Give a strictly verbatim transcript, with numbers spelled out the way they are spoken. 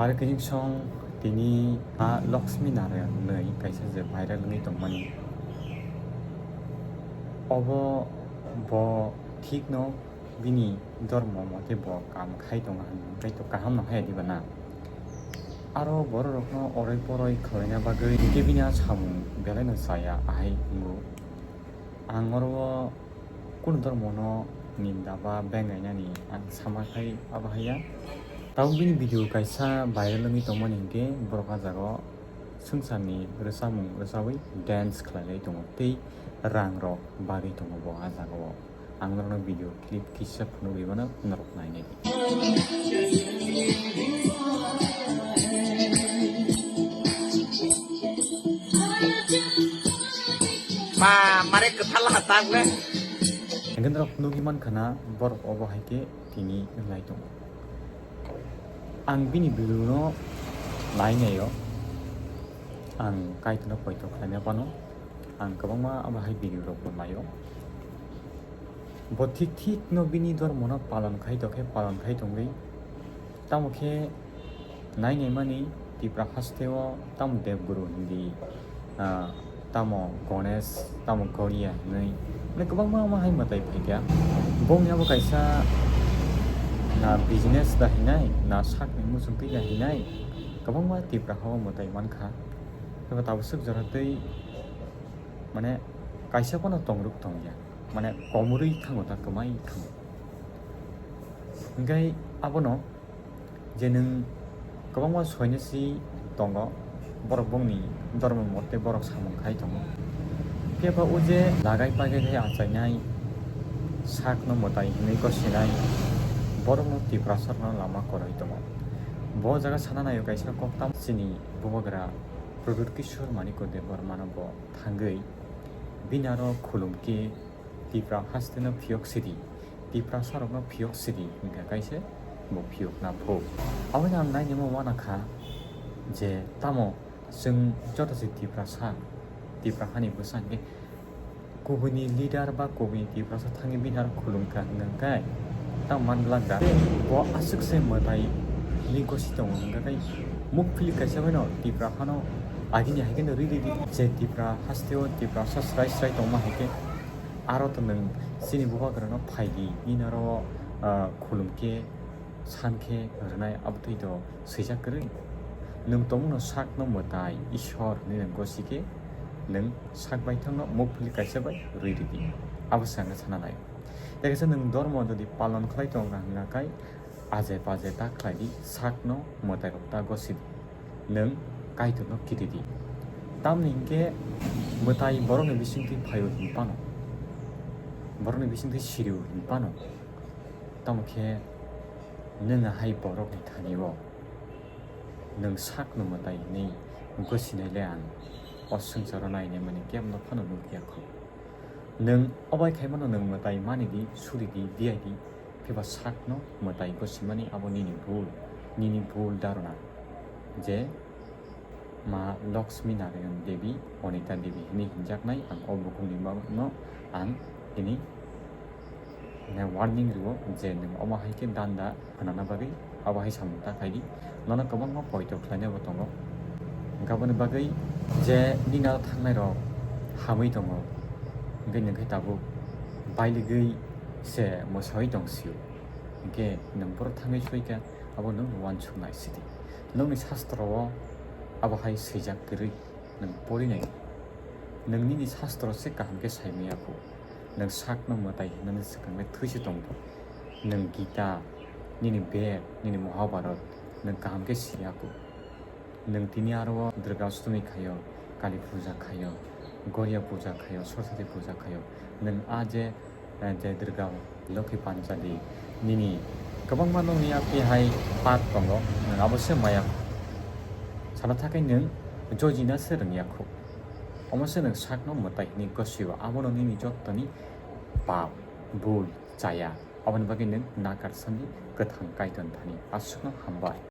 Aro kining song tini Ma Lakshmi Narayan hwnwi kaisa je viral wngwi tongmani. Obo bo thikno bini dormo mote bo kam khai tongo hwnwi, hwnkhe to kaham no haya diba na? Aro bororokno oroi poroi khlaina bagwi hwnkhe bini a samung belaino chaya ahai wngo. Ang oro o kunu dormono ninda ba bengainani ang sama khai abo haiya. Tabuk bini video kaisa viral wngwi tongmani hwnkhe borok a jaga o swngcharni rwchapmung rwchawi dance khlailai tongo tei rangrok bagwi tongo bo a jaga o. Ang norokno video clip kisa phunugwi mano, norok nainai di. Ma, mare kwthar laha tak le. Hingke norok nugwi mankha na borok obo hai khe tini wnglai tongo. Ang bini video no nainai o, ang Kaitorno poito khlaina phano, ang kwbangma abo hai video rok bo naio. Bo thik thik no bini dormo no palon khai tongkhe palon khai tongwi. Tamo khe nainaimani Tipra haste o tamo Devguru hindi, ah, tamo Ganesh, tamo Garia hinwi, mane kwbangma ma hai mwtai phaikha. Bongni abo kaisa na business da hinai, na sakni muchungtwi da hinai, kwbangma Tipra hao mwtai mankha. Phiba tabuk swk jora twi mane kaisa phano tongrwk tongya, mane komorwi thango ta, kwmai thango. Hingke abono je nwng kwbangma soinasi tongo, borok bongni dormo mote borok samung khai tongo. Phiya ba o je lagai pagai khai achainai sakno mwtai hinwi gosinai borokno Tiprasarokno lama kwrwi tongo. Bo jaga sana naio kaisa kok tamo chini bubagra Pradyut Kishore Manikya Debbarmano bo thangwi bini aro khulumkhe Tipra hasteno phiyok sidi, Tiprasarokno phiyok sidi hingkha kaisa bo phiyokna pho. Abono ang nainima uanakha je tamo chwng joto se Tiprasa, Tipra hani bwsa hingke kubuini leader ba kubuini Tiprasa thangwi bini aro khulumkha hwnka khe tamo man glak da. Bo aswk se mwtai hinwi gosi tongo hwnka khe mukphili kaisa baino Tipra hano agini hai kheno rwi ridi je Tipra hasteo Tiprasa srai srai tongma hai khe. Aro to nwng chini bubagrano phaidi, nini oro, ah, khulumkhe, sankhe rwnai, abotwi to swijak kwrwi. Nwng tongmano sakno mwtai, Ishwar hwnwi nwng gosikhe, nwng sak baithangno mukphili kaisa bai rwi ridi. Abo se ang sana nai. Tei kaisa nwng dormo jodi palon khlai tongo hwnka khai, aje paje ta khlai di, sakno mwtairok ta gosi di. Nwng Kaitorno kiri di. Tamni hinkhe mwtai borokni bisingtwi phaio hinphano, borokni bisingtwi sirio hinphano, tamo khe nwng ahai borokni thani-o nwng sakno mwtai hinwi gosinai le ang o swngcharo nainai mani kebno phano nukya kho. Nwng obai khaimano nwng mwtai mani di, suri di, diyai di, phiba sakno mwtai gosimani abo nini bul, nini bul dharona. Je Ma Lakshmi Narayan Devi, Anita Devi hinwi hinjaknai, ang o bukhukni bagwino ang tini warning rwo je nwng omo hai khe danda, hwnana bagwi abo hai samung ta khai di. Nono kwbangma poito khlainai bo tongo. Hwnkhe aboni bagwi je nini aro thangnai rok hamwi tongo, hwnkhe nwng khe tabuk bailigwi se mwsawi tong sio. Hwnkhe nwng bohrok thangwi soi kha, abo nwng uansuk nai sidi. Nwngni sastro o abo hai swijak kwrwi nwng pori nai. Nwng nini sastro se kaham khe sai maya kho. Nwng sakno mwtai hwnwi swkang le thwi se tong di. Nwng Gita, nini Ved, nini Mahabharat, nwng kaham khe siya kho. Nwng tini aro o Durga Ashtami khaio, Kali Puja khaio, Gorya Puja khaio, Saraswati Puja khaio. Nwng a je, eh, je Durga Lokhi Panchali, nini kwbangma nokni yakni hai part tongo, nwng abo se maya kho. Sana thakai nwng jojina se rwngya kho. Omo se nwng sakno mwtai hwnwi gosio, abono nini jottoni pap, bul, chaya. Aboni bagwi nwng nakar sandi kwthang Kaitor thani. Aswkno hambai.